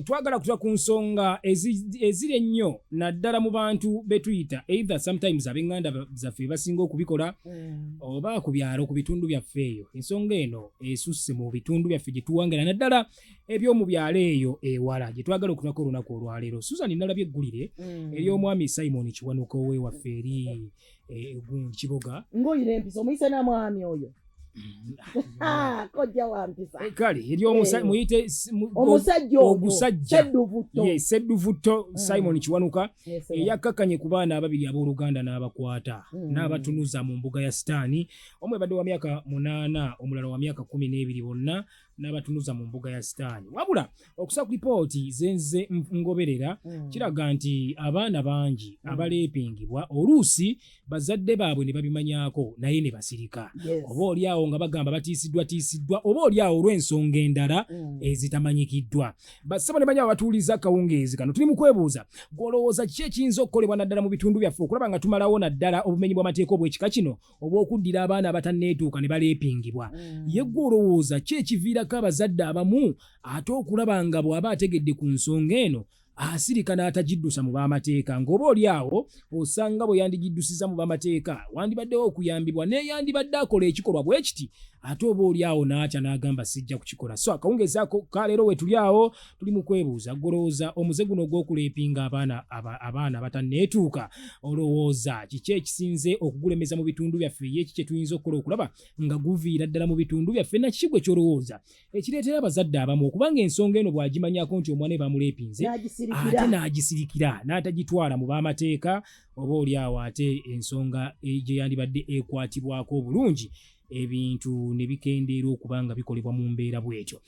Twagala kutwa ku nsonga eziri ennyo naddala mu bantu betuyita either sometimes ab'eŋŋanda zaffe basinga okubikola oba ku byalo, ku bitundu byaffe eyo. Ensonga eno esusse mu bitundu byaffe gye tuwangala, naddala eby'omu byalo eyo ewala, gye twagala okutwako olunaku olwaleero. Susan, nalabye eggulire ery'omwami Simon Kiwanuka owewaffe eri gundi Kiboga. Ng'oyina empisa, omuyise na mwami oyo. Ah, kojja wa mpisa. Kale eri muyite omusajja oyo. Ogusajja. Sedduvutto. Ye Sedduvutto Simon Kiwanuka Yes, sir. eyakkakkanye ku baana ababiri abooluganda n'abakwata n'abatunuza mu mbuga ya Sitaani. Omu ebadde wa myaka 8, omulala wa myaka 12, bonna n'abatunuza mu mbuga ya Sitaani. Wabula okusa ku lipooti zenze ngoberera kiraga nti abaana bangi abaleepingibwa oluusi bazadde baabwe ne babimanyaako naye ne basirika, oba oli awo nga bagamba batiisiddwa tiisiddwa, oba oli awo olw'ensonga endala ezitamanyikiddwa. Bassebo ne banyabo batuuliza akawungeezi kano, tuli mu kwebuuza, gw'olowooza kiki ekiyinza okukolebwa naddala mu bitundu byaffe okulaba nga tumalawo naddala obumenyi bw'amateeka obw'ekika kino obw'okuddira abaana abatanneetuuka ne baleepingibwa? Ye gwe olowooza ki ekiviirako abazadde abamu ate okulaba nga bw'aba ategedde ku nsonga eno asirika n'atagiddusa mu b'amateeka, ng'oba oli awo osanga bwe yandigiddusiza mu b'amateeka wandibaddewo okuyambibwa, n'eyandibadde akola ekikolwa bwe kiti ate oba oli awo n'atya n'agamba sijja kukikola? So akawungeezi ako kaleero we tuli awo tuli mu kwebuuza, golowooza omuze guno ogw'okuleepinga abaana abatanneetuuka, olowooza kiki ekisinze okugulemeza mu bitundu byaffe? Ye ki kye tuyinza okukola okulaba nga guviira ddala mu bitundu byaffe? Nakiki gwe kyolowooza ekireetera abazadde abamu okubanga ensonga eno bw'agimanyako nti omwana we bamuleepinze n'agisirikira, ate n'agisirikira n'atagitwala mu b'amateeka, oba oli awo ate ensonga gye yandibadde ekwatibwako obulungi, ebintu ne bikendeera okuba nga bikolebwa mu mbeera bw'etyo?